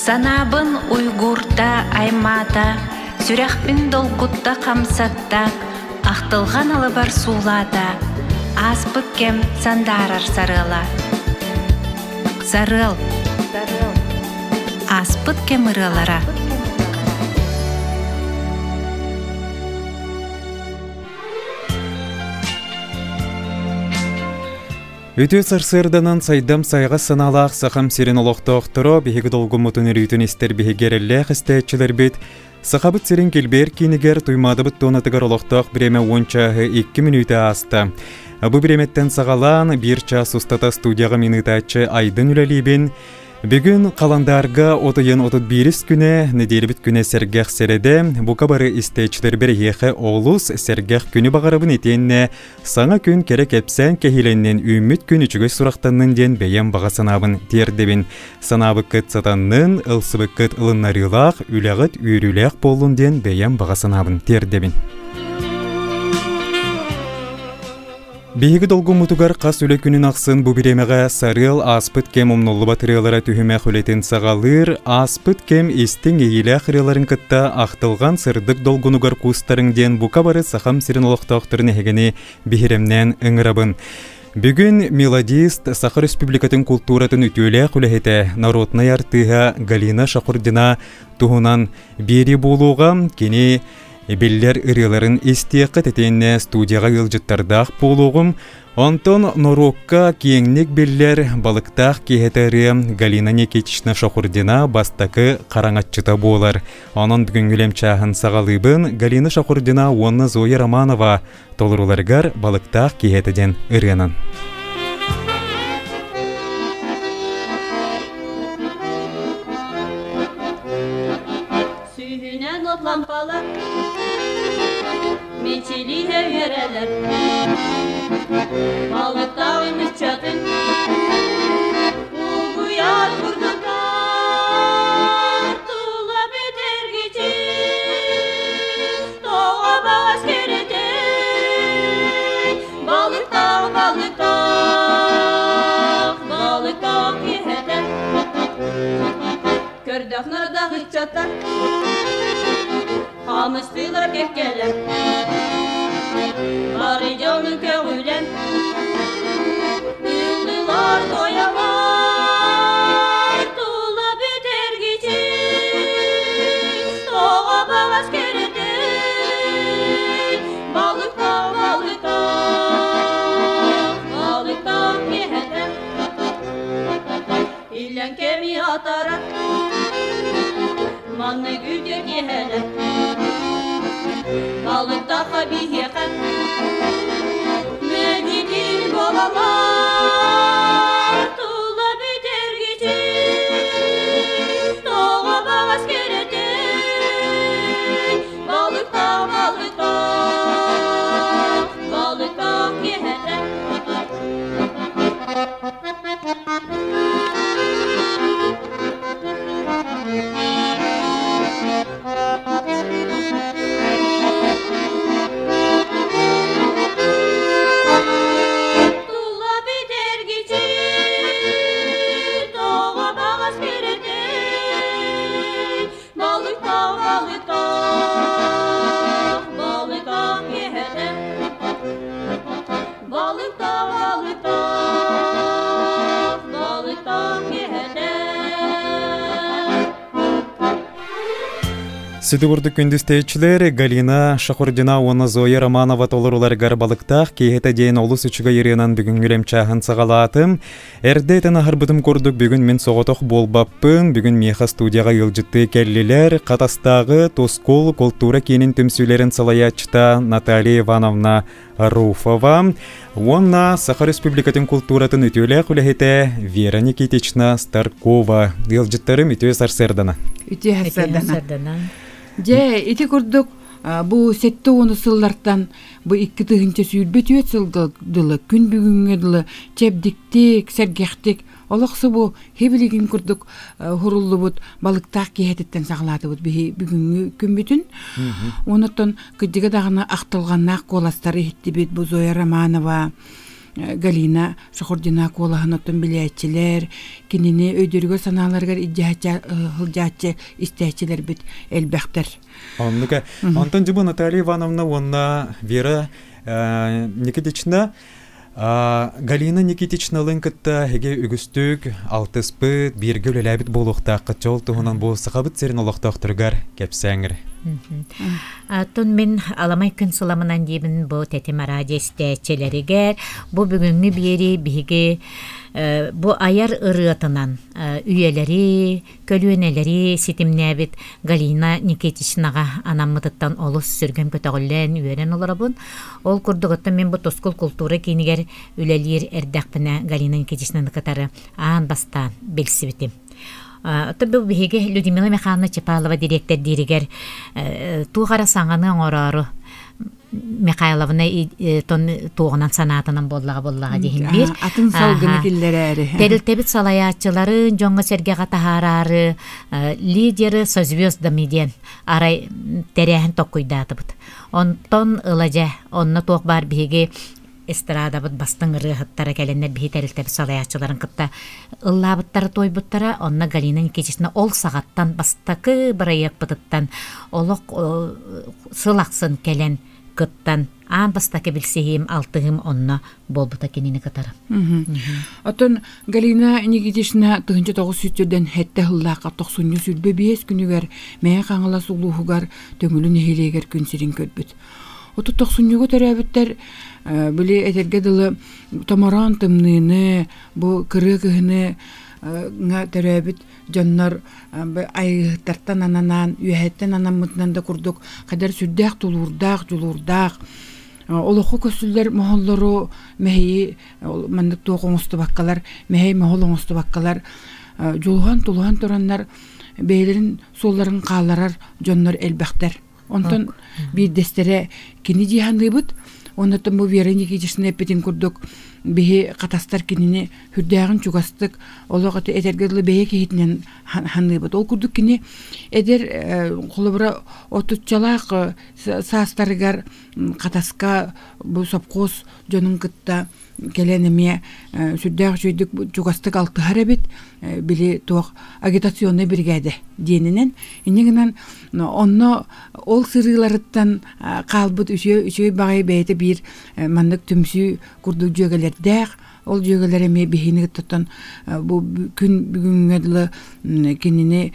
Санаабын уйгуурта аймаата, сүрэхпин долгутта хамсатта, ахтылҕан алыбар суулаата, ааспыт кэм сандаарар сарыала. Сарыал. Ааспыт кэм ырыалара. Үтүө сарсыарданан сайдам сайҕас санаалаах Сахам сирин олохтоохторо биһиги долгуммутун өрүүтүн истэр биһиги эрэллээх истээччилэрбит Сахабыт сирин килбиэр киинигэр Туймаадабыт туонатыгар олохтоох бириэмэ уон чааһы икки мүнүүтэ ааста. Бу бириэмэттэн саҕалаан биир чаас устата студияҕа мин ыытааччы Айдын үлэлиибин. Бүгүн халандаарга от ыйын 31 күнэ, нэдиэлэбит күнэ сэргэх сэрэдэ, бука бары истээччилэрбэр эһиэхэ олус сэргэх күнү баҕарабын итиэннэ Саҥа күн кэрэ кэпсээн кэһиилэннин үүммүт күн үчүгэй сурахтаннын диэн бэйэм баҕа санаабын тиэрдэбин. Санаабыккыт сатаннын, ылсыбыккыт ылыннарыылаах, үлэҕит үөрүүлээх буоллун диэн бэйэм баҕа санаабын тиэрдэбин. Биһиги долгуммутугар хас үлэ күнүн ахсын бу бириэмэҕэ Сарыал ааспыт кэм умнуллубат ырыалара түһүмэх үлэтин саҕалыыр, ааспыт кэм истиҥ иэйиилээх ырыаларын кытта ахтылҕан сырдык долгунугар куустарыҥ диэн бука бары Сахам сирин олохтоохторун эһигини биһирэмнээн ыҥырабын. Бүгүн мелодист Саха Республикатын култууратын үтүөлээх үлэһитэ, народнай артыыһа Галина Шахурдина туһунан биэрии буолуоҕа. Кини биллэр ырыаларын истиэххит итиэннэ студияҕа ыалдьыттардаах буолуоҕум. Онтон норуокка киэҥник биллэр балыктаах киэһэтэ ырыа Галина Никитична Шахурдина бастакы хараҥаччыта буолар. Онон бүгүҥҥү үлэм чааһын саҕалыыбын Галина Шахурдина уонна Зоя Романова толорууларыгар «Балыктаах киэһэтэ» диэн ырыанан. Сүүһүнэн от лампалар Мичилиһэ үөрэлэр Балыктаах ыччатын Улгуйар курдуктар Тула бүтэргичи Тоҕо баҕас кэрэтэй Балыктаах, балыктаах, балыктаах киһэтэ Көрдөх нардах ыччаттар Хамыстыылар кэккэлэр Бары дьону көҕүлэн Ыллылар тоялар Тула бүтэргичи Тоҕо баҕас кэрэтэй Балыктаах, балыктаах, балыктаах киэһэтэ Иллэҥ кэми атара Маннык үтүө киэһэлэр Балыктахха биһиэхэ Мэлдьитин буолаллар Тула бүтэргичи Тоҕо баҕас кэрэтэй Балыктаах, балыктаах, балыктаах киэһэтэ Тула бүтэргичи тоҕо баҕас кэрэтэй Балыктаах, балыктаах, балыктаах киэһэтэ Балыктаах, балыктаах, балыктаах киэһэтэ. Сүдү курдук күндүстэйчилэр Галина Шахурдина уонна Зоя Романова толоруларыгар балыктаах киэһэтэ диэн олус үчүгэй ырыанан бүгүҥҥү үлэм чааһын саҕалаатым. Эрдэ этэн аһарбытым курдук бүгүн мин соҕотох буолбаппын. Бүгүн миэхэ студияҕа ыалдьыттыы кэллилэр. Хатастааҕы Тускул култуура киинин түмсүүлэрин салайааччыта Наталья Ивановна Руфова уонна Саха Республикатын култууратын үтүөлээх үлэһитэ Вера Никитична Старкова. Ыалдьыттарым үтүө сарсыардана. Үтүө сарсыардана. Дьэ, ити курдук бу сэттэ уону сыллартан бу икки тыһыынча сүүрбэ түөрт сылга дылы күн бүгүҥҥэ дылы чэбдиктик, сэргэхтик Олох субу хибилигин курдук хуруллубут балыктаах киэһэтиттэн саҕалаатыбыт биһи бүгүҥҥү күммүтүн. Онуттан кырдьыга даҕаны ахтылҕаннаах куоластары иһиттибит бу Зоя Романова, Галина Шахурдина куолаһын оттон билээччилэр, кинини өйдөрүгэр санааларыгар илдьээччи сылдьааччы истээччилэрбит элбэхтэр. Оннука. Онтон дьыбы Наталья Ивановна уонна Вера Никитична Галина Никитичналыын кытта эһиги үгүстүк алтыспыт, бииргэ үлэлээбит буолуохтааххыт дьол туһунан бу Сахабыт сирин олохтоохторугар кэпсээҥ Оттон мин аламай күн сыламынан диибин бу тэтим араадьыйа истээччилэригэр бу бүгүҥҥү биэрии биһиги бу айар ырыатынан үйэлэри, көлүөнэлэри ситимнээбит Галина Никитичнаҕа анаммытыттан олус сүргэм көтөҕүллэн үөрэн олоробун. Ол курдук оттон мин бу Тускул култуура киинигэр үлэлиир эрдэхпинэ Галина Никитичнаны кытары аан бастаан билсибитим. Оттон бу биһиги Людмила Михайловна Чепалова дириэктэрдииригэр туох эрэ саҥаны оҥороору Михайловна тон туоҕунан санаатынан буоллаҕа буоллаҕа диһин биир. Атын салгыны киллэрээри. Тэрилтэбит салайааччыларын дьоҥҥо-сэргэҕэ таһаараары лидеры со звездами диэн арай тэрээһин токкуйдаатыбыт. Онтон ыла дьэ, онно туох баар биһиги эстрадабыт бастыҥ ырыаһыттара кэлэннэр биһи тэрилтэбит салайааччыларын кытта ыллаабыттара туойбуттара. Онно Галина Никитична ол саҕаттан бастакы бырайыакпытыттан олох сыл ахсын кэлэн кыттан аан бастакы билсиһиим, алтыһыым онно буолбута кинини кытары. Оттон Галина Никитична 1900 сэттэ сыллаахха тохсунньу 25 күнүгэр Мэйэ Хаҥалас улууһугар Төҥүлү нэһилиэгэр күн сирин көрбүт. Отут тохсунньуга төрөөбүттэр били этэргэ дылы томороон тымныыны, бу кырыа кыһыны төрөөбүт дьоннор айыһыттартан ананаан, үөһэттэн анаммытынан да курдук хайдар сүрдээх тулуурдаах, дьулуурдаах олоххо көсүллэр моһоллору мэһэйи маннык туох оҥостубаккалар, мэһэй моһол оҥостубаккалар дьулуһан тулуһан тураннар бэйэлэрин суолларын хаалларар дьоннор элбэхтэр. Онтон биирдэстэрэ кини дии саныыбыт. Оннуттан бу Вера Никитична эппитин курдук биһи хатастар кинини сүрдээҕин чугастык олох этэргэ дылы бэйэ киһитинэн саныыбыт. Ол курдук кини эдэр холобура отуччалаах саастарыгар Хатаска бу сопхуос дьонун кытта кэлэн эмиэ сүрдээх үчүгэйдик чугастык алтыһар эбит били туох агитационнай биригээдэ диэнинэн инньэ гынан онно ол сырыыларыттан хаалбыт үчүгэй үчүгэй баҕайы бэйэтэ биир маннык түмсүү курдук дьүөгэлэрдээх ол дьүөгэлэр эмиэ биһини кыттан бу күн бүгүҥҥэ дылы кинини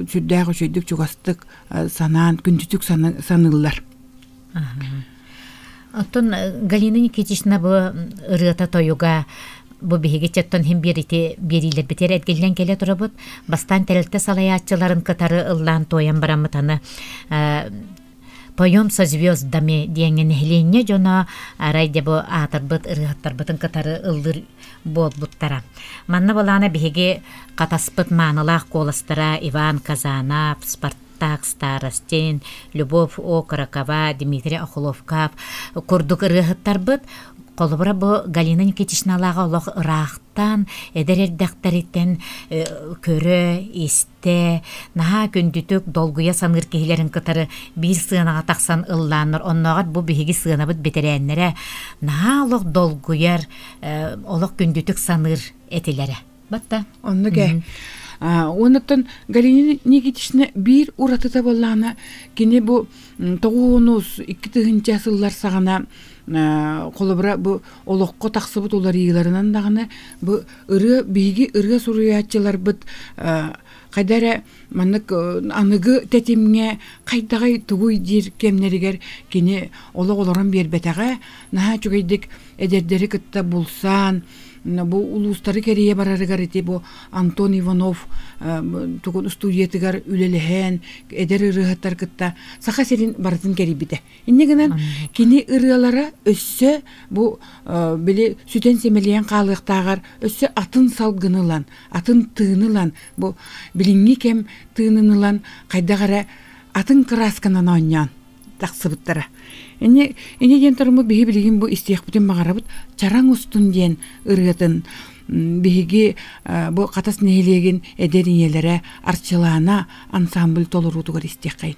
сүрдээх үчүгэйдик чугастык санаан күндүтүк саныыллар Оттон Галина Никитична бу ырыата-тойуга бу биһиги чаттан иһин биэрити биэриилэрбитигэр эргиллэн кэлэ турабыт. Бастаан тэрилтэ салайааччыларын кытары ыллаан туойан бараммыт аны «Поем со звездами» диэҥҥэ нэһилиэнньэ дьоно арай дьэ бу аатырбыт ырыаһыттарбытын кытары ыллыыр буолбуттара. Манна былаана биһиги хатаспыт маанылаах куоластара Иван Казанов, Спартак Так Старостин, Любовь Окорокова, Дмитрий Охлопков курдук ырыаһыттарбыт. Холобура бу Галина Никитичналааҕа олох ыраахтан, эдэр эрдэхтэриттэн көрө, истэ, наһаа күндүтүк долгуйа саныыр киһилэрин кытары биир сыанаҕа тахсан ыллааннар, оннооҕор бу биһиги сыанабыт бэтэрээннэрэ наһаа олох долгуйар, олох күндүтүк саныыр этилэрэ. Батта. Оннук ээ. Уоннаттан Галина Никитична биир уратыта буоллаҕына, кини бу тоҕуонус 2000 сыллар саҕана холобура бу олоххо тахсыбыт уларыйыыларынан даҕаны бу ырыа биһиги ырыа суруйааччыларбыт хайда эрэ маннык аныгы тэтимҥэ хайдаҕый тугуй диир кэмнэригэр кини олох олорон биэрбэтэҕэ наһаа үчүгэйдик эдэрдэри кытта булсаан бу улуустары кэрийэ барарыгар ити бу Антон Иванов тугун устудьуйатыгар үлэлэһэн эдэр ырыаһыттар кытта Саха сирин барытын кэрийбитэ. Инньэ гынан кини ырыалара өссө бу били сүтэн симэлийэн хаалыахтааҕар өссө атын салгыны ылан, атын тыыны ылан, бу билиҥҥи кэм тыынын ылан хайдах эрэ атын кыраасканан оонньоон тахсыбыттара. Инньэ инньэ диэн туруммут биһи билигин бу истиэхпитин баҕарабыт Чараҥ устун диэн ырыатын биһиги бу Хатас нэһилиэгин эдэр ийэлэрэ Арчылаана ансамбль толоруутугар истиэххэйин.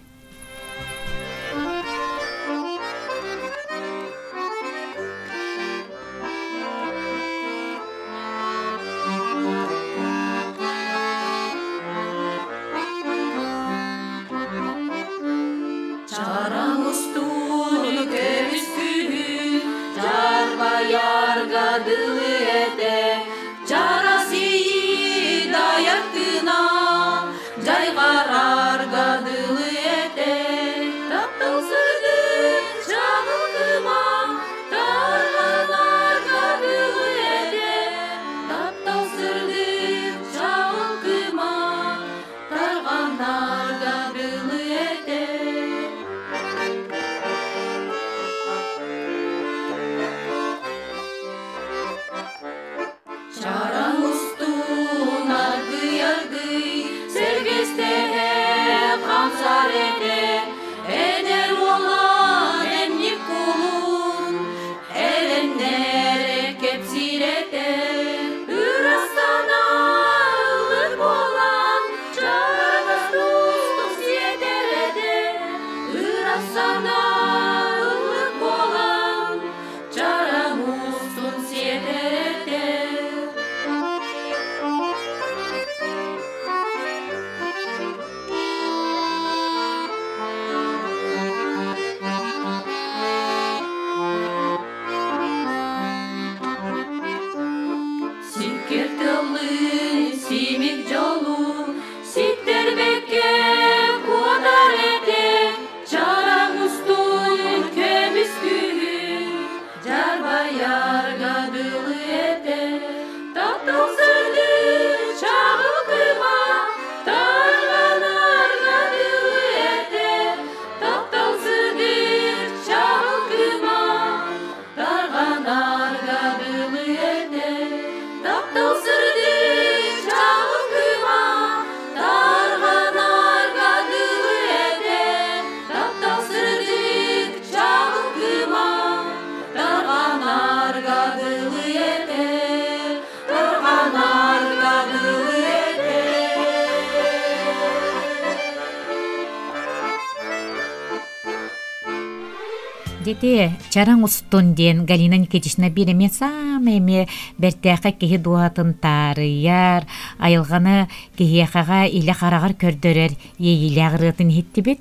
Дьэ Чараҥ устун диэн Галина Никитична биир эмиэ саамай эмиэ бэртээхэй киһи дууһатын таарыйар, айылҕаны киһиэхэҕэ илэ хараҕар көрдөрөр иэйиилээх ырыатын иһиттибит.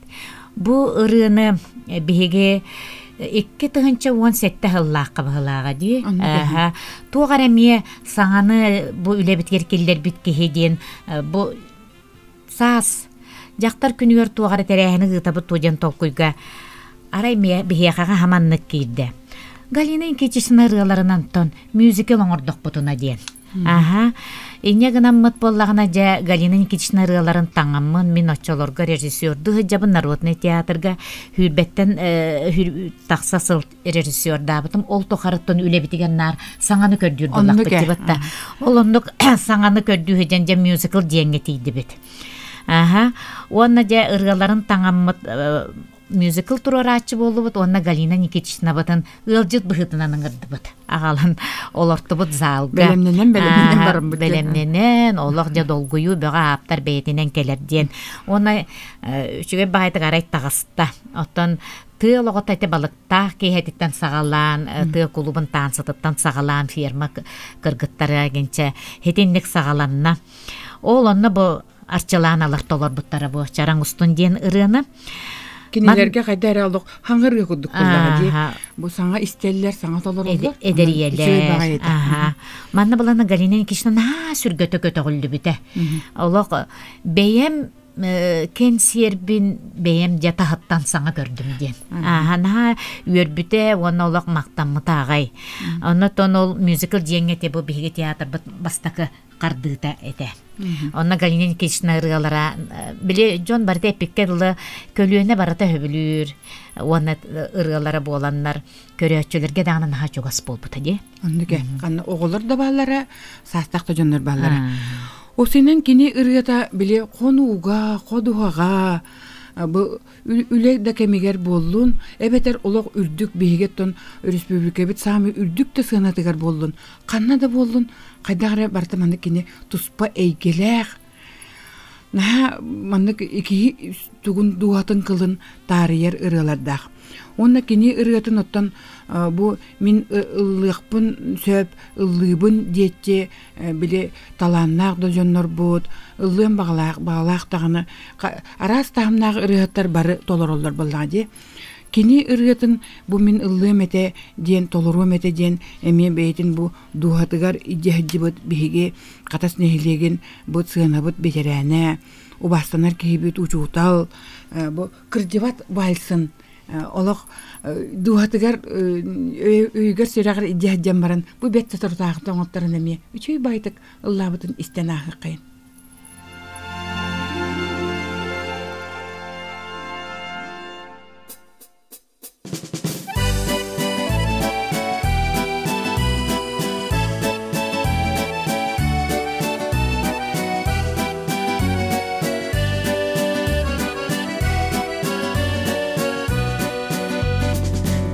Бу ырыаны биһиги 2017 сыллаахха быһылааҕа дии. Туох эрэ эмиэ саҥаны бу үлэбитигэр киллэрбит киһи диэн бу саас дьахтар күнүгэр туох эрэ тэрээһини ыытабыт дуо диэн толкуйга арай биһиэхэҕэ хаманнык киирдэ. Галина Никитична ырыаларынан тон мюзикл оҥордохпутуна диэн. Аха. Инньэ гынаммыт буоллаҕына дьэ Галина Никитична ырыаларын таҥаммын мин оччолорго режиссердуу сылдьабын народнай театрга сүүрбэттэн тахса сыл режиссердаабытым ол тухарыттан үлэбитигэр наар саҥаны көрдүүр буоллахпыт дибатта ол оннук саҥаны көрдүү сылдьан дьэ мюзикл диэҥҥэ тиийдибит аха уонна дьэ ырыаларын таҥаммыт мюзикл туруорааччы буоллубут уонна Галина Никитичнабытын ыалдьыт быһыытынан ыҥырдыбыт аҕалан олортубут залга бэлэмнэнэн бэлэмнэнэн бараммыт бэлэмнэнэн олох дьэ долгуйуу бөҕө ааптар бэйэтинэн кэлэр диэн уонна үчүгэй баҕайытык арай таҕыста оттон тыа олоҕото ити балыктаах киэһэтиттэн саҕалаан тыа кулубун таансытыттан саҕалаан ферма кыргыттара гинчэ хитинник саҕаланна ол онно бу арчылаан алар толорбуттара бу чараҥ устун диэн ырыаны кинилэргэ хайда эрэ олох хаҥырыа курдук буоллаҕа дии бу саҥа истэллэр саҥа толороллор эдэрийэлэр манна булана Галина Никитична наһаа сүргэтэ көтөҕүллүбүтэ олох бэйэм кэнсиэрбин бэйэм дьэ таһыттан саҥа көрдүм диэн. Ааһа наһаа үөрбүтэ уонна олох махтаммыта аҕай. Оннотон ол мюзикл диэҥҥэ те бу биһиги театрбыт бастакы хардыыта этэ. Онно Галина Никитична ырыалара били дьон барыта эппиккэ дылы көлүөнэ барыта сөбүлүүр уонна ырыалара буоланнар көрөөччүлэргэ даҕаны наһаа чугас буолбута дии. Оннук ханна оҕолор да бааллара, саастаах да дьоннор бааллара. Осинан кини ырыата били хонууга, ходуһаҕа бу үлэ да кэмигэр буоллун, эбэтэр олох үрдүк биһиги оттон республикабыт саамай үрдүк да сыанатыгар буоллун, ханна да буоллун, хайдах эрэ барыта маннык кини туспа эйгэлээх, наһаа маннык киһи тугун дууһатын кылын таарыйар ырыалардаах. Уонна кини ырыатын оттон бу мин ыллыахпын сөп, ыллыыбын диэччи били талааннаах да дьоннорбут, ыллыан баҕалаах, баҕалаах даҕаны араас таһымнаах ырыаһыттар бары толороллор буоллаҕа дии. Кини ырыатын бу мин ыллыам этэ диэн толоруом этэ диэн эмиэ бэйэтин бу дууһатыгар илдьэ сылдьыбыт биһиги Хатас нэһилиэгин бу сыанабыт бэтэрээнэ, убаастанар киһибит учуутал, бу кырдьыбат вальсын олох дууһатыгар өйүгэр-сүрэҕэр илдьэ сылдьан баран бу бэрт соторутааҕыта оҥотторон эмиэ үчүгэй баайтык ыллаабытын истэн ааһыаххайын.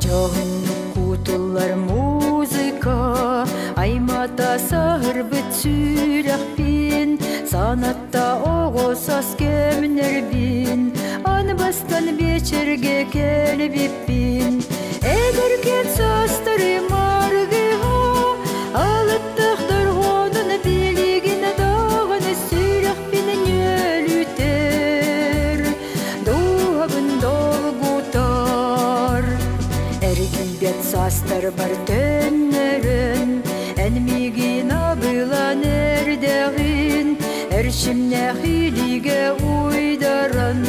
Дьоһуннук кутуллар музыка аймата саһырбыт сүрэхпин санатта оҕо сас кэмнэрбин аны бастан биэчэргэ кэлбиппин эдэркэн састарым аргыһа алыттах дорҕоонун билигин даҕаны сүрэхпин ньүөлүтэр дууһабын долгутар эргийбэт саастарбар төннөрөн эн миигин абылан эрдэҕин эрчимнээх илиигэ уйдаран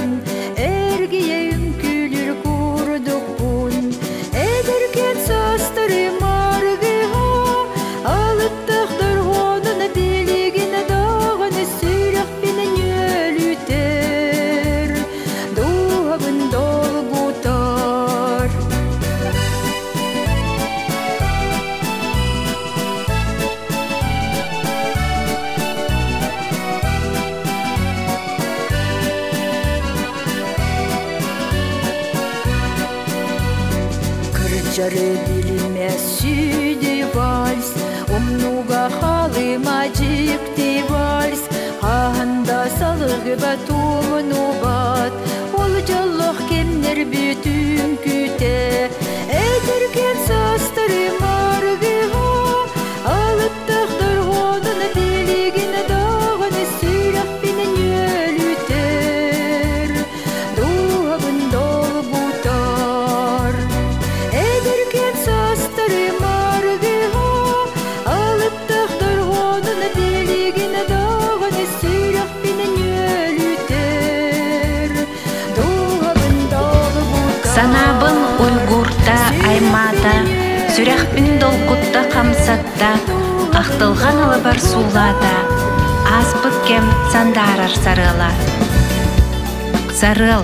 эргийэ үҥкүүлүүр курдукпун эдэркэн саастарым аргыһа алыттах дорҕоонун билигин даҕаны сүрэхпин ньүөлүтэр дууһабын долгутар Кырдьары билимэ сүдү вальс, умнуга халыма дьикти вальс, хаһан да салгыба тумнубат, ол дьоллоох кэмнэр бүтүн күтэ, уйгуурта аймаата, сүрэхпин долгутта хамсатта, ахтылҕан алыбар суулаата, ааспыт кэм сандаарар сарыала. Сарыал.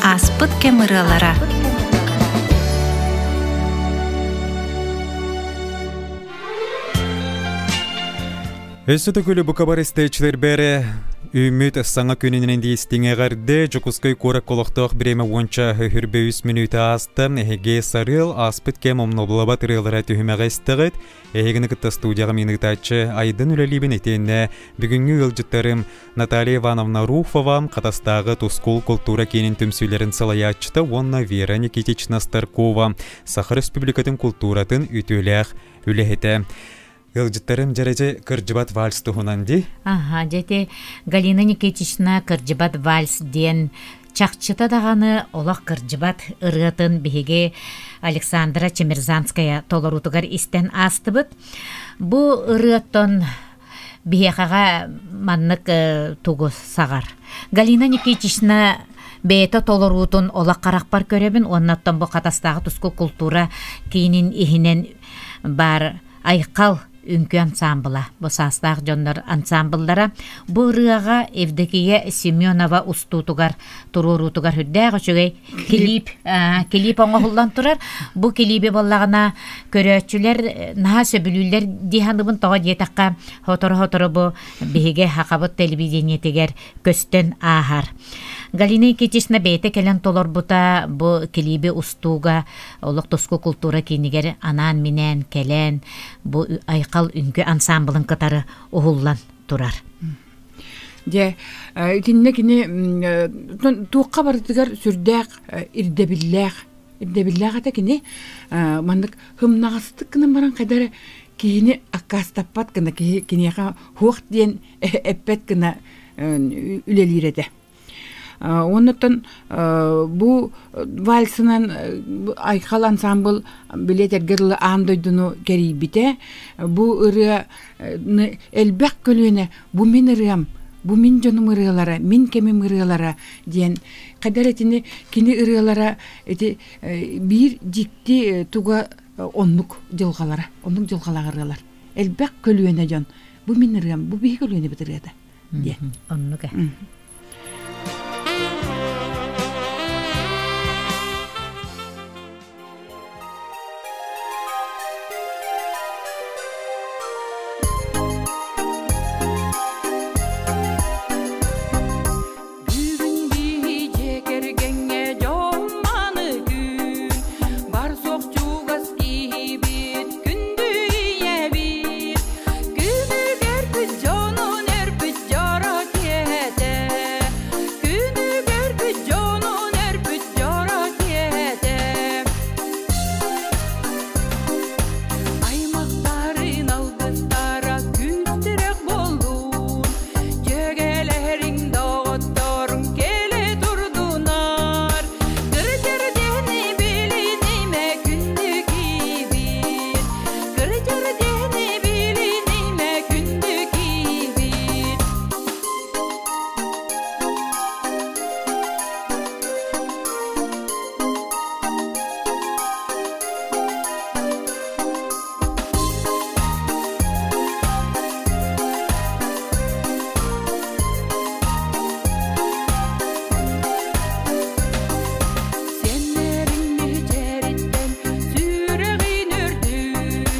Ааспыт кэм ырыалара. Өссө төгүл бука бар истээччилэр бэрэ үүммүт саҥа күнүнэн диистиҥэҕэрдэ Дьокуускай куорат олохтоох бириэмэ уонча өһүрбэ үс мүнүүтэ ааста. Эһиги сарыал ааспыт кэм умнуллубат ырыалара түһүмэҕи истэҕит. Эһигини кытта студияҕа мин ыытааччы Айдын үлэлиибин итиэннэ бүгүҥҥү ыалдьыттарым Наталья Ивановна Руфова, Хатастааҕы Тускул култуура киинин түмсүүлэрин салайааччыта уонна Вера Никитична Старкова, Саха Республикатын култууратын үтүөлээх үлэһитэ. Ыалдьыттарым дьэрэдьэ кырдьыбат вальс туһунан дии. Аха, дьэ Галина Никитична кырдьыбат вальс диэн чахчыта даҕаны олох кырдьыбат ырыатын биһиги Александра Чемерзанская толоруутугар истэн аастыбыт. Бу ырыаттан биһиэхэҕэ маннык тугу саҕар. Галина Никитична бэйэтэ толоруутун олох харахпар көрөбүн уонна оттон бу Хатастааҕы туску култуура киинин иһинэн баар Айхал үҥкүү ансаамбыла, бу саастаах дьоннор ансаамбыллара бу ырыаҕа Евдокия Семенова устуутугар туруоруутугар үрдээх үчүгэй килиип килиип оҥоһуллан турар. Бу килииби буоллаҕына көрөөччүлэр наһаа сөбүлүүллэр дии саныыбын тоҕо диэтэххэ сотору-сотору бу биһиги Хахабыт телевидениетигэр көстөн ааһар. Галина Никитична бэйэтэ кэлэн толорбута бу килииби устууга олох туску култуура киинигэр анаан-минээн кэлэн бу Айхал үҥкүү ансаамбылын кытары уһуллан турар. Дьэ, итиннэ кини туохха барытыгар сүрдээх ирдэбиллээх ирдэбиллээх этэ кини маннык хымнаҕастык гынан баран хайда эрэ киһини аккаастаппат гына киһи киниэхэ хуох диэн эппэт гына үлэлиир этэ. Оннуттан бу вальсынан Айхал ансаамбыл билиэтэргэ дылы аан дойдуну кэрийбитэ. Бу ырыа элбэх көлүөнэ бу мин ырыам, бу мин дьонум ырыалара, мин кэмим ырыалара диэн хайдар итини кини ырыалара ити биир дьикти туга оннук дьылҕалара, оннук дьылҕалаах ырыалар. Элбэх көлүөнэ дьон бу мин ырыам, бу биһи көлүөнэбит ырыата диэн. Оннук э. Бүгүн биһи дьиэ кэргэҥҥэ дьон маны күн, бар суох чугас киһибит, күндү ийэбит. Күнүгэр бүт дьонун өрбүт дьоро киэһэтэ, күнүгэр бүт дьонун өрбүт дьоро киэһэтэ. Аймахтарын алгыстара күүстэрэх буоллун, Дьүөгэлэһэриҥ доҕотторуҥ кэлэ турдунар, Кырдьар-диэни билинимэ күндү киибит, Кырдьар-диэни билинимэ күндү киибит. Сиэннэриҥ мичээриттэн сүрэҕин үрдүн,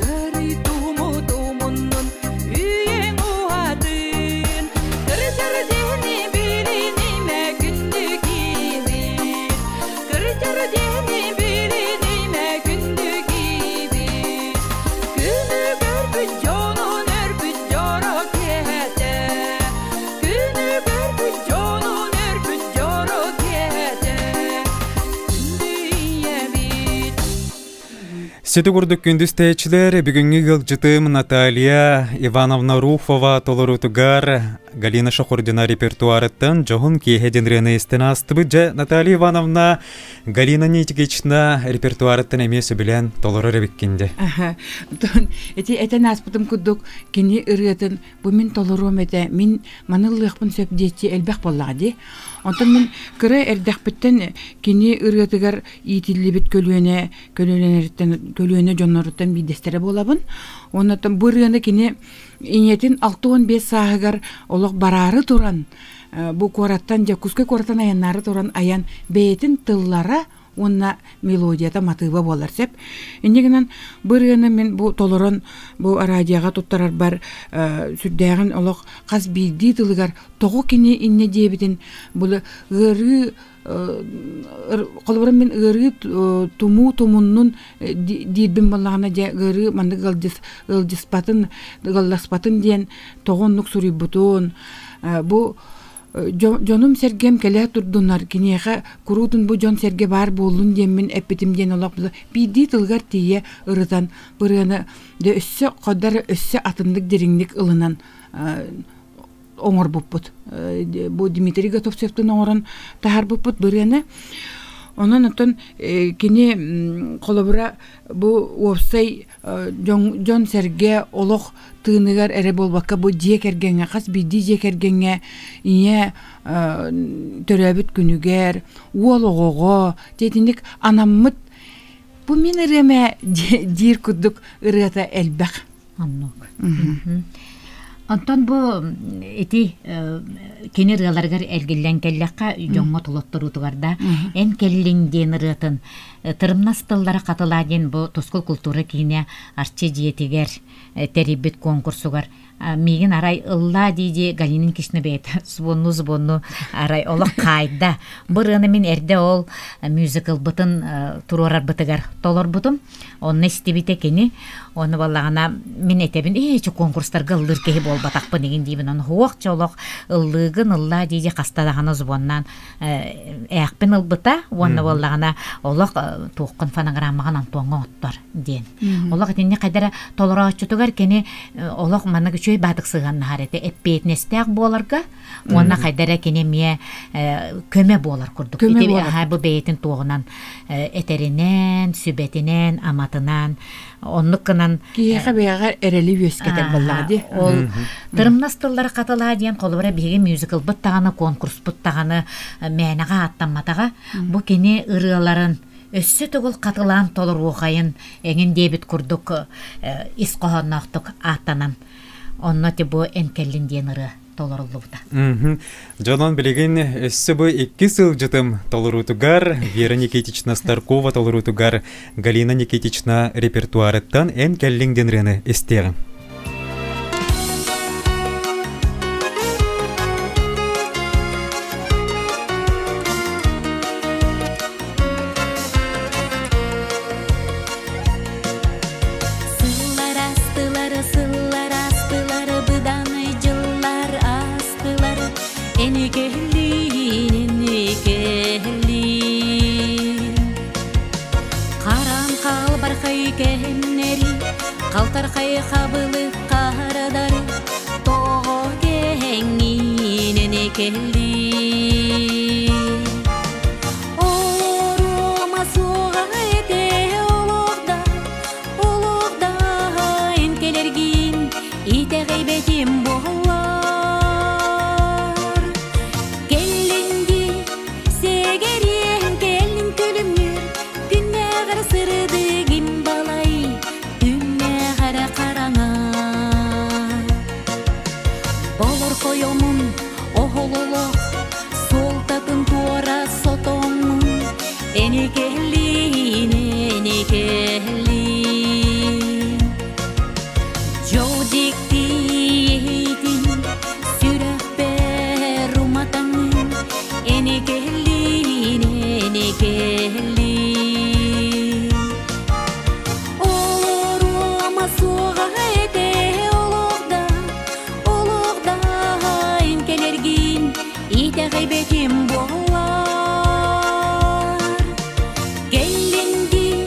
ыарыы туһуму тумуннун, үйэҥ уһатын. Кырдьар-диэни билинимэ күндү киһи, Кырдьар-диэни билинимэ күндү киһи. Күнү көрбүт дьонун өрбүт дьоро киэһэтэ, Күнү көрбүт дьонун өрбүт дьоро киэһэтэ, Күндү ийэбит. Сити курдук күндү истээччилэр, бүгүҥҥү ыалдьытым Наталья Ивановна Руфова толоруутугар Галина Шахурдина репертуарыттан дьоһун киэһэ диэн ырыаны истэн аастыбыт. Дьэ, Наталья Ивановна Галина Никитична репертуарыттан эмиэ сөбүлээн толорор эбиккин дьэ. Ити этэн ааспытым курдук кини ырыатын бу мин толоруом этэ, мин маны ыллыахпын сөп диэччи элбэх буоллаҕа дии. Онтон мин кыра эрдэхпиттэн кини ырыатыгар иитиллибит көлүөнэ көлүөнэлэриттэн көлүөнэ дьонноруттан биирдэстэрэ буолабын. Уонна бу ырыаны кини ийэтин 65 сааһыгар олох бараары туран бу куораттан Дьокуускай куораттан айаннаары туран айан бэйэтин тыллара уонна мелодията матыыба буолар сөп. Инньэ гынан бу ырыаны мин бу толорон бу радиоҕа туттарарбар сүрдээҕин олох хас биирдии тылыгар тоҕо кини инньэ диэбитин бу ыарыы холобура мин ыарыы тумуу тумуннун диирбин буоллаҕына дьэ ыарыы маннык ыалдьыс ыалдьыспатын ыалласпатын диэн тоҕо оннук суруйбутун бу дьонум сэргэм кэлэ турдунар киниэхэ куруутун бу дьон сэргэ баар буоллун диэммин эппитим диэн олох биирдии тылыгар тиийэ ырытан ырыаны дьэ өссө ходар өссө атыннык дириҥник ылынан оҥорбуппут. Бу Дмитрий Готовцевтын оҥорон таһаарбыппыт бырыаны. Онон оттон кини холобура бу уопсай дьон-сэргэ олох тыыныгар эрэ буолбакка бу дьиэ кэргэҥҥэ хас биирдии дьиэ кэргэҥҥэ ийэ төрөөбүт күнүгэр уол оҕоҕо итинник анаммыт бу мин ырыам ээ диир курдук ырыата элбэх. Оннук. Онтон бу ити кини ырыаларыгар эргиллэн кэллэххэ дьоҥҥо толотторуутугар да эн кэллиҥ диэн ырыатын тырымнас тыллара хатылаа диэн бу Тускул култуура киинэ Арчы дьиэтигэр тэрийбит конкурсугар миигин арай ыллаа дии-дии Галина Никитична бэйэтэ звонну-звонну арай олох хаайда. Бу ырыаны мин эрдэ ол мюзиклбытын туруорарбытыгар толорбутум. Онно истибитэ кини. Ону баллаҕына мин этэбин, ээ, чу конкурстарга ыллыыр киһи буолбатахпын игин диибин. Ону хуох чолох ыллыыгын ыллаа дии хаста даҕаны звоннаан ээхпин ылбыта уонна буоллаҕына олох туоххун фонограммаҕын Антоҥҥа оттор диэн. Олох итинник хайдара толорооччутугар кини олох маннык үчүгэй баатык сыһыаннаһар этэ эппиэтинэстээх буоларга уонна хайдара кини эмиэ көмө буолар курдук. Ити бу бэйэтин туоҕунан этэринэн, сүбэтинэн, аматынан оннук гынан киһиэхэ бэйэҕэ эрэли үөскэтэр буоллаҕа дии. Ол тырымнас тыллары хатылаа диэн холобура биһиги мюзиклбыт даҕаны, конкурспут даҕаны мээнэҕэ ааттамматаҕа. Бу кини ырыаларын өссө төгүл хатылаан толоруохайын эҥин диэбит курдук ис хоһоонноохтук ааттанан онно ти бу эн кэллин диэн ырыа толоруллубута. Дьонон билигин өссө бу икки сылдьытым толоруутугар Вера Никитична Старкова толоруутугар Галина Никитична репертуарыттан эн кэллиҥ диэн ырыаны истиэҕиҥ. Сыллар астылар, сыллар астылар, быдан дьыллар астылар, эн кэллиин, эн кэллиин. Харан халбархай кэһиннэри, халтархай хабылык харадар, тоҕо кэһэҥҥиин эн кэллиин. Олорума суоҕа этэ олох да, олох да эн кэлэргин итэҕэйбэтим буоллар. Кэллин дии, сэгэриэм кэллин күлүмнүүр, күннээҕэр сырдыгым балай, күннээҕэр хараҥа. Болорхойомун оһололох суолтатын туора сотоҥҥун эни кэллиин, эни кэллиин. Дьол дьиктиитин сүрэхпэр уматаҥын эни кэллиин, эни кэллиин. Олоруома суоҕа этэ олох да, олох да эн кэлэргин итэҕэйбэтим буоллар. Кэллин дии,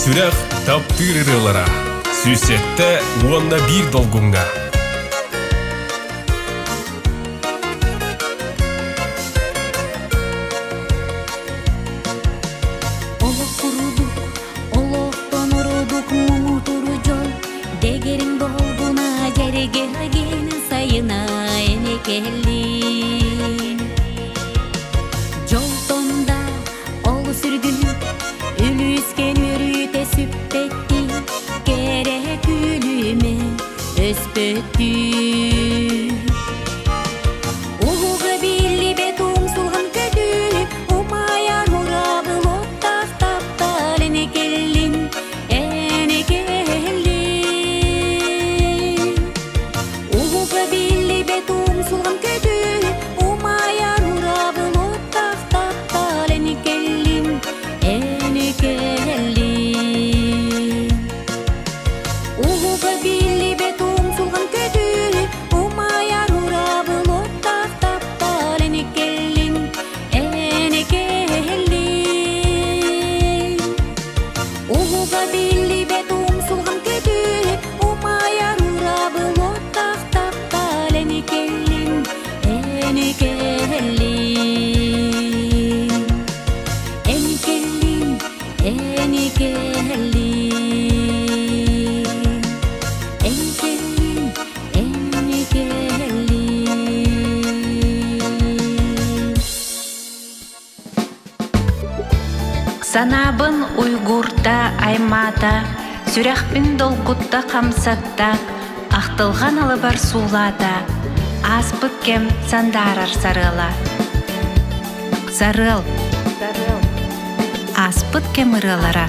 Сүрэх таптыыр ырыалара. 107 уонна 1 долгуҥҥа. Олох курдук, олохтон ордук муҥутуур дьол, Дэгэрэҥ долгуна дьэргэлгэн сайына эн кэллиҥ. Дьолтон да олус үрдүк, үлүскэн үөрүүтэ сүппэттии, Кэрэ күлүмэ өспөттүү. Уһуга биллибэт умсулҕан көтүү, Умайар урабыл уоттаах таптал эн кэллиҥ, эн кэллиҥ. Уһуга биллибэт умсулҕан көтүү, Умайар урабыл уоттаах таптал эн кэллиҥ, эн кэллиҥ. Уһуга биллибэт умсулҕан көтүү, Умайар урабыл уоттаах таптал эн кэллиҥ, эн кэллиҥ. Уһуга биллибэт умсулҕан көтүү, Умайар урабыл уоттаах таптал эн кэллиҥ, эн кэллиҥ. Эн кэллиҥ, эн кэллиҥ. Эн кэллиҥ, эн кэллиҥ. Санаабын уйгуурта аймаата, сүрэхпин долгутта хамсатта, ахтылҕан алыбар суулаата, ааспыт кэм сандаарар сарыала. Сарыал. Ааспыт кэм ырыалара.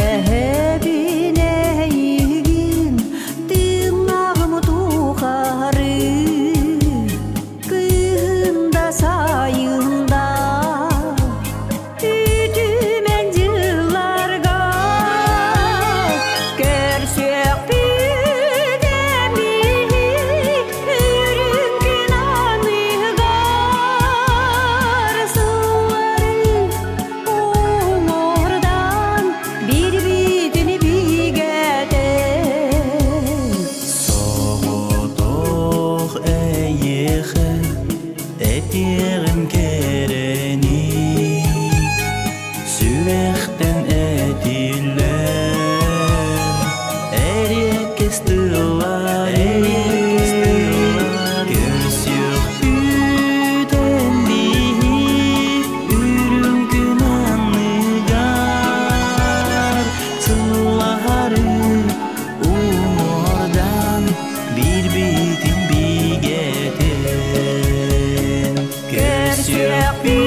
Кэтэһэбин эйигин тыыннааҕым тухары Кыһын да сайын да үтүмэн дьылларга Көрсүөхпүт эмиэ үрүҥ күн аныгар Сыллары уҥуордаан биир-биирин бигэтэн Соҕотох эйиэхэ этиэҕим кэрэни Сүрэхтэн этиллэр эриэккэс тыллары Көрсүөхпүт эн биһи үрүҥ күн анныгар Сыллары уҥуордаан биир-биирин бигэтэн Көрсүөхпүт.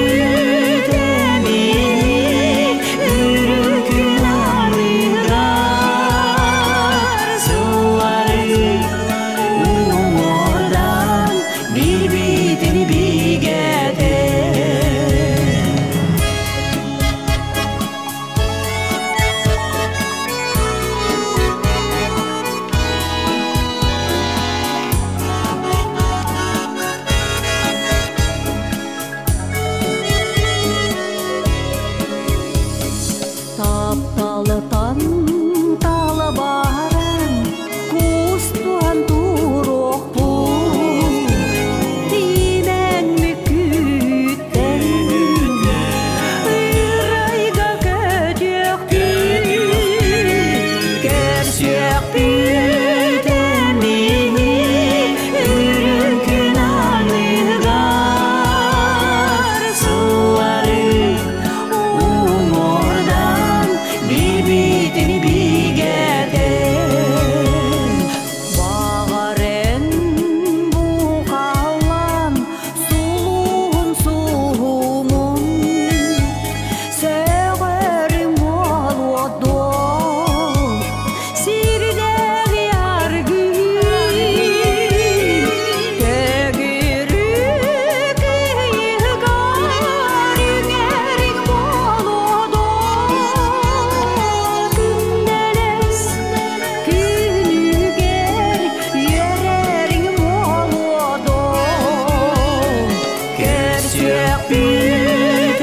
Сүрэхпит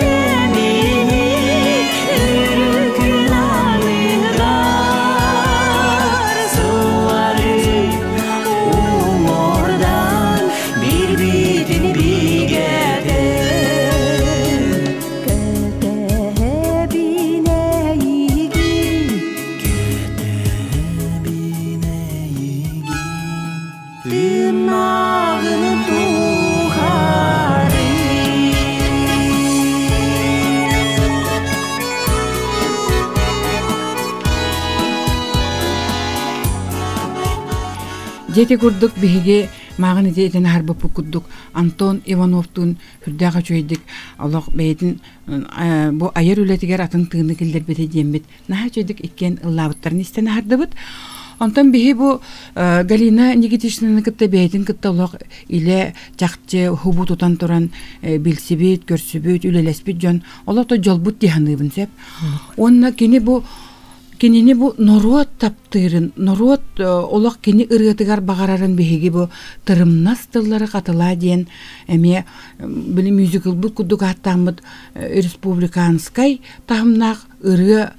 үрүҥ аныгар сыллары уҥуордан биир-биирин бигэтэн Кэтэһэбин эйигин Кэтэһэбин эйигин Тыыннааҕын тухары. Дьэ ити курдук биһиги мааҕын ити этэн аһарбыппыт курдук Антон Ивановтуун сүрдээх үчүгэйдик олох бэйэтин бу айар үлэтигэр атын тыыны киллэрбитэ диэммит наһаа үчүгэйдик иккиэн ыллаабыттарын истэн аһардыбыт. Онтон биһи бу Галина Никитичнаны кытта бэйэтин кытта олох илэ чахчы хубу тутан туран билсибит, көрсүбүт, үлэлэспит дьон олох да дьолбут дии саныыбын сөп. Уонна кини бу кинини бу норуот таптыырын, норуот олох кини ырыатыгар баҕарарын биһиги бу тырымнас тыллары хатылаа диэн эмиэ били мюзиклбыт курдук ааттааммыт республиканскай таһымнаах ырыа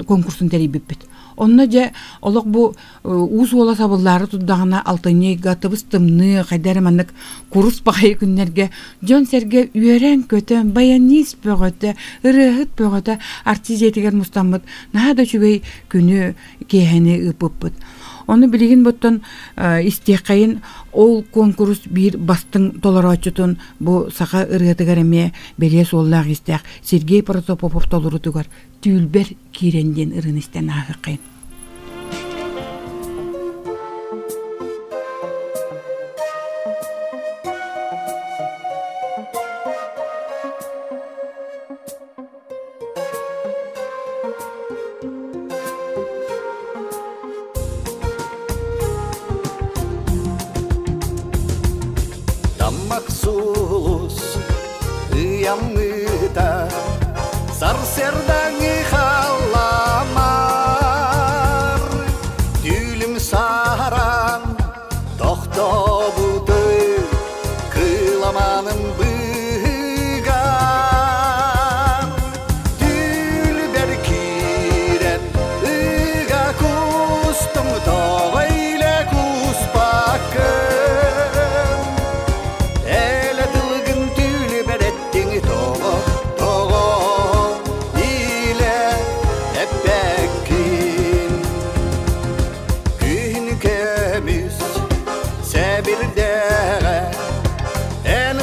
конкурсун тэрийбиппит. Онно дьэ олох бу уус уола сабыллаары турдаҕына алтынньы ыйга тыбыс-тымныы хайда эрэ маннык курус баҕайы күннэргэ дьон-сэргэ үөрэн-көтөн баянист бөҕөтө, ырыаһыт бөҕөтө артист дьиэтигэр мустаммыт наһаа да үчүгэй күнү киэһэни ыыппыппыт. Ону билигин буттан истиэххэйин ол куонкурус биир бастыҥ толорооччутун бу саха ырыатыгар эмиэ бэлиэ суоллаах истээх Сергей Протопопов толорутугар «Түүлбэр киирэн» диэн ырыаны истэн ааһыаххайын. Таммах сулус ыйаммыта сарсыардаҥы халламар Түүлүм сааран тохтобутуй кыламаным быыгар Түүлбэр киирэн ыга кустум тоҕо илэ куспаккын Элэ тылгын түүлбэр эттиҥ тоҕо тоҕо илэ эппэккин Күн көмүс сэбирдэҕэ эн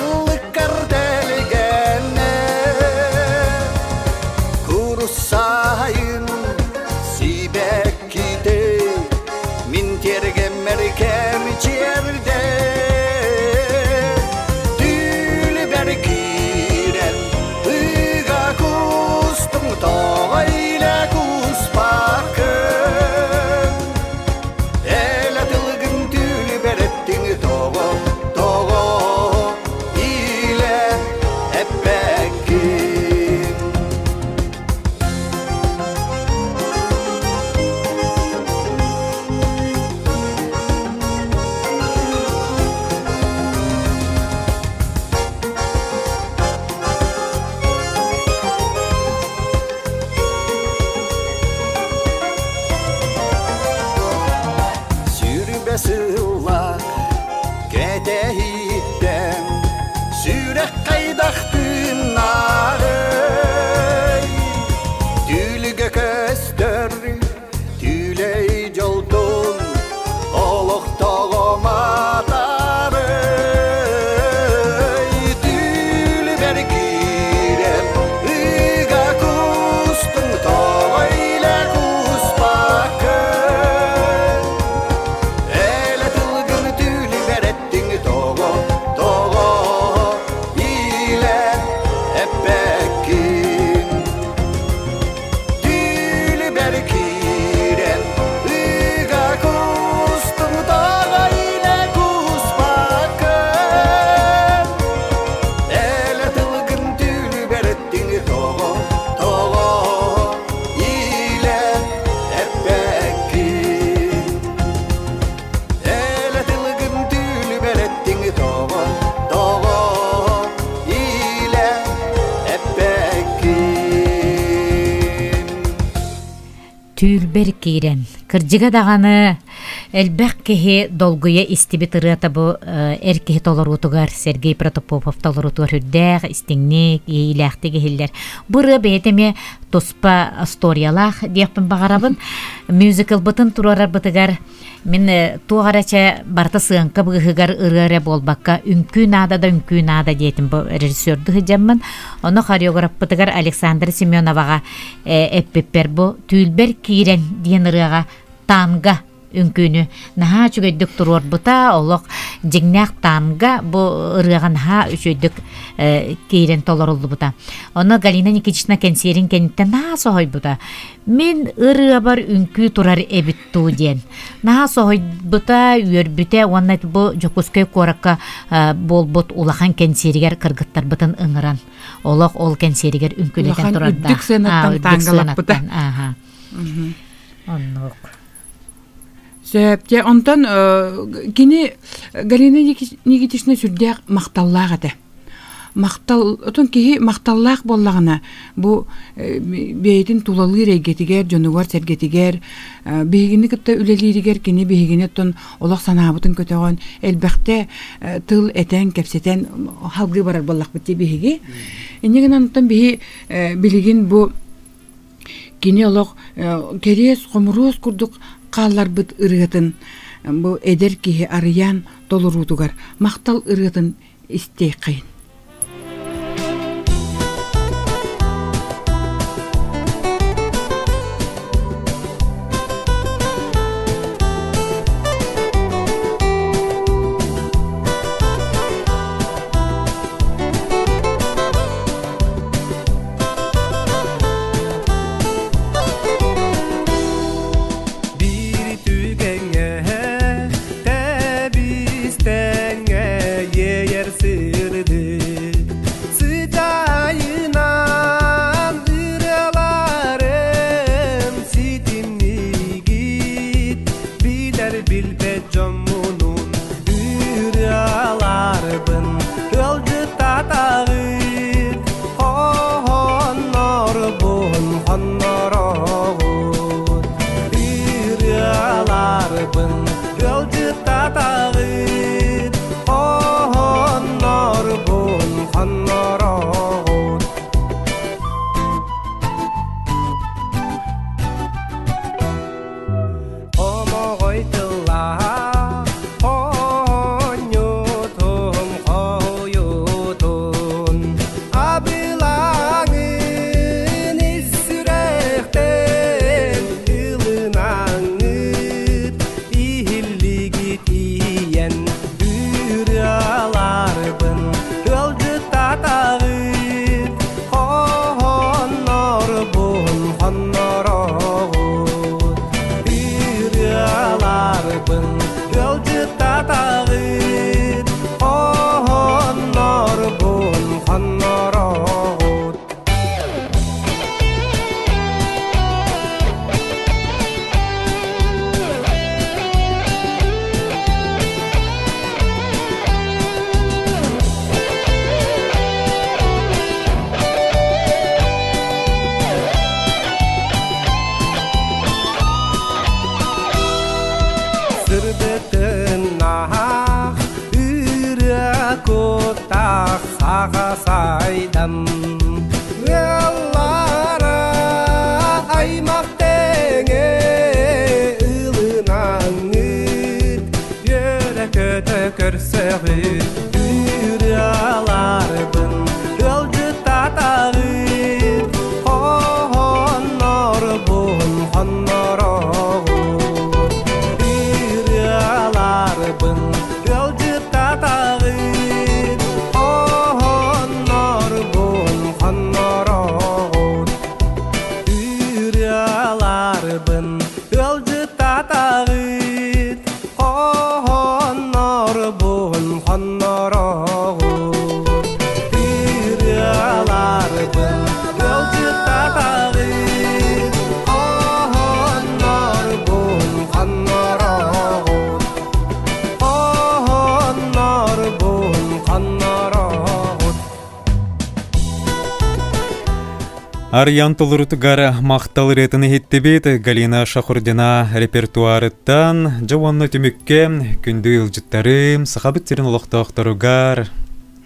Түүлбэр киирэн, кырдьыга даҕаны элбэх киһи долгуйа истибит ырыата бу эр киһи толоруутугар Сергей Протопопов толоруутугар үрдээх, истиҥник, иэйиилээхтик иһиллэр. Бу ырыа бэйэтэ эмиэ туспа историялаах диэхпин баҕарабын. Мюзиклбытын туруорарбытыгар Мин туох эрэ чэ барыта сыаҥка быыһыгар ырыа эрэ буолбакка үҥкүү наада да үҥкүү наада диэтим бу режиссердуу сылдьаммын. Ону хореографпытыгар Александра Семеноваҕа эппиппэр бу «Түүлбэр киирэн» диэн ырыаҕа танго үҥкүүнү наһаа үчүгэйдик туруорбута, олох дьиҥнээх танго бу ырыаҕа наһаа үчүгэйдик киирэн толоруллубута. Ону Галина Никитична кэнсиэрин кэнниттэн наһаа соһуйбута. Мин ырыабар үҥкүү турар эбит дуу диэн. Наһаа соһуйбута, үөрбүтэ уонна бу Дьокуускай куоракка буолбут улахан кэнсиэригэр кыргыттарбытын ыҥыран, олох ол кэнсиэригэр үҥкүүлэтэн турардаах. Үрдүк сыанаттан тангалаппыта. Оннук. Сөп. Дьэ, онтон кини Галина Никитична сүрдээх махталлаах этэ. Махтал, отон киһи махталлаах буоллаҕына, бу бэйэтин тулалыыр эйгэтигэр, дьонугар-сэргэтигэр, биһигини кытта үлэлииригэр кини биһигини оттон олох санаабытын көтөҕөн, элбэхтэ тыл этэн, кэпсэтэн халгыы барар буоллахпыт дии биһиги. Инньэ гынан оттон биһи билигин бу кини олох кэриэс хомуруос курдук хаалларбыт ырыатын бу эдэр киһи арыйан толоруутугар махтал ырыатын истиэххэйин. Биир түгэҥҥэ тэбистэҥҥэ иэйэр сырдык сыдьаайынан ырыаларым ситимнигит билэр билбэт дьоммунун ырыаларбын ыалдьыттатаҕыт хоһооннорбун хоннороҕут ырыаларбын ыалдьыттатаҕыт хоһооннорбун хоннороҕут Омоҕой тыллаах оонньуутун хоһуйуутун абылаҥын ис сүрэхтэн ылынаҥҥыт иһиллигит ийэн ырыаларбын ыалдьыттатаҕыт хоһооннорбун хоннороҕут ырыаларбын ыалдьыттатаҕыт хоһооннорбун хоннороҕут Сырдытыннаах ырыа куттаах саха сайдам ыаллара аймах тэҥэ ылынаҥҥыт үөрэ-көтө көрсөҕүт ырыаларбын ыалдьыттатаҕыт хоһооннорбун хоннороҕут ырыаларбын ыалдьыттатаҕыт хоһооннорбун хоннороҕут ырыаларбын ыалдьыттатаҕыт хоһооннорбун хоннороҕут. Арыйан толорутугар махтал ырыатын иһиттибит Галина Шахурдина репертуарыттан дьэ уонна түмүккэ күндү ыалдьыттарым Сахабыт сирин олохтоохторугар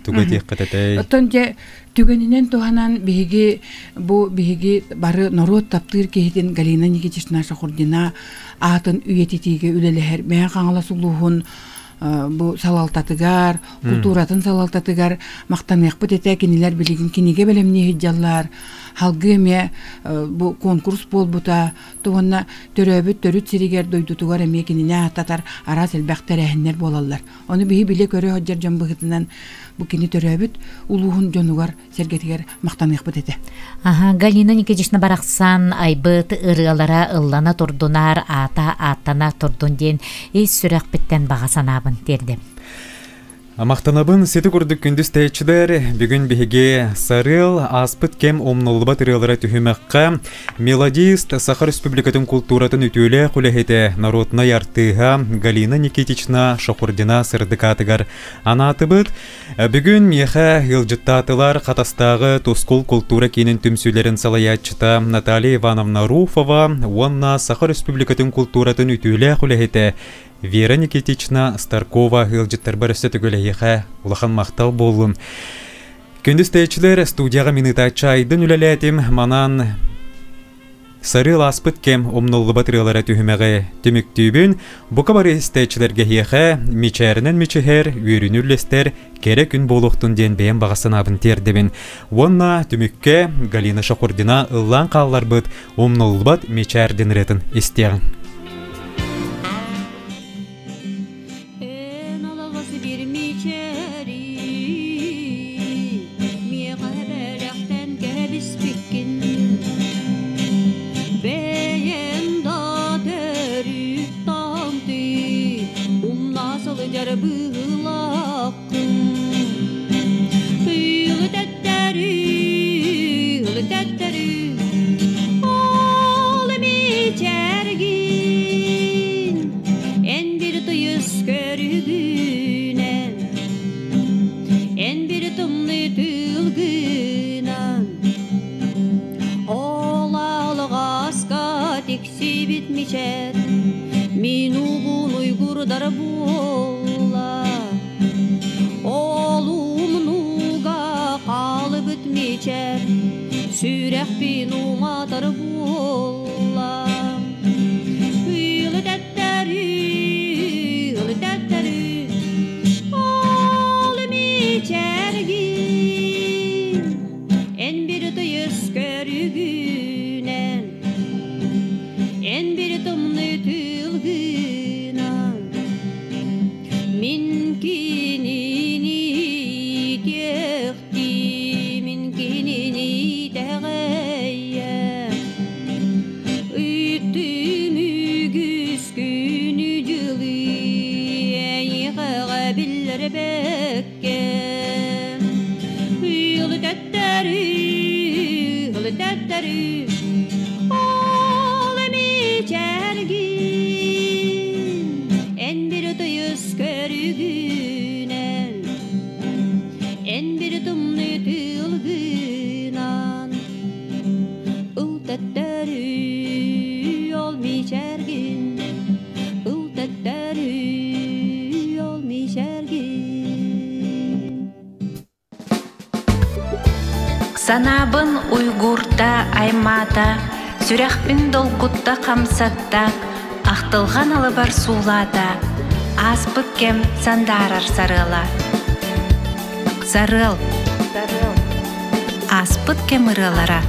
тугу этиэххит этэй? Оттон дьэ түгэнинэн туһанан биһиги бу биһиги бары норуот таптыыр киһитин Галина Никитична Шахурдина аатын үйэтитиигэ үлэлэһэр Мэҥэ Хаҥалас улууһун бу салалтатыгар, култууратын салалтатыгар махтаныахпыт этэ. Кинилэр билигин кинигэ бэлэмнии сылдьаллар. Халгыы эмиэ бу конкурс буолбута. Туһунна төрөөбүт төрүт сиригэр дойдутугар эмиэ кинини ааттатар араас элбэх тэрээһиннэр буолаллар. Ону биһи билэ-көрө сылдьар дьон быһыытынан бу кини төрөөбүт улууһун дьонугар сэргэтигэр махтаныахпыт этэ. Аха, Галина Никитична барахсан айбыт ырыалара ыллана турдунаар, аата ааттана турдун диэн ис сүрэхпиттэн баҕа санаабын тиэрдэм. Махтанабын сити курдук күндүс тэйчилэр бүгүн биһиги Сарыал ааспыт кэм умнуллубат ырыалара түһүмэххэ мелодист Саха Республикатын култууратын үтүөлээх үлэһитэ народнай артыыһа Галина Никитична Шахурдина сырдык аатыгар анаатыбыт. Бүгүн миэхэ ыалдьыттаатылар Хатастааҕы Тускул култуура киинин түмсүүлэрин салайааччыта Наталья Ивановна Руфова уонна Саха Республикатын култууратын үтүөлээх үлэһитэ Вера Никитична Старкова ыалдьыттарбар өссө төгүл эһиэхэ улахан махтал буоллун. Күндү истээччилэр, студияҕа мин ыытааччы Айдын үлэлээтим. Манан Сарыал ааспыт кэм умнуллубат ырыалара түһүмэҕи түмүктүүбүн. Бука бары истээччилэргэ эһиэхэ мичээринэн мичиһэр, үөрүүнү үллэстэр кэрэ күн буолуохтун диэн бэйэм баҕа санаабын тиэрдэбин. Уонна түмүккэ Галина Шахурдина ыллаан хаалларбыт умнуллубат мичээр диэн ырыатын истиэҕиҥ. Эн алаҕас бир мичээри миэхэ бэлэхтэн кэбиспиккин бэйэм да төрүт таанты умна сылдьар быһыылааххын Ыылы-тэттэри, ыылы-тэттэри, ол мичээргин Эн bir тыйыс көрүгүнэн, эн bir тымныы тыылгынан, Ол алҕаска тиксибит мичээр, мин угун уйгурдар буолла. Ол умнууга хаалыбыт мичээр, сүрэхпин уматар буолла. Ыылы-тэттэри, ыылы-тэттэри, ол мичээргин, эн бир тыйыс көрүгүнэн, эн бир тымныы тыылгынан, мин кинини иитиэхтии, мин кинини итэҕэйэ. Ыйыттым үгүс күнү-дьылы эйиэхэҕэ биллэрбэккэ. Ыылы-тэттэри, ыылы-тэттэри, ол эмичэргин, эн бир тыйыс көрүгүнэн, эн бир тымныы тыылгынан, ыл-тэттэри, ол мичэргин, ыл-тэттэри, ол мичэргин. Санаабын уйгуурда аймаата, сүрэхпин долгутта хамсатта, ахтылҕан алыбар суулаата, ааспыт кэм сандаарар сарыала. Сарыал. Ааспыт кэм ырыалара.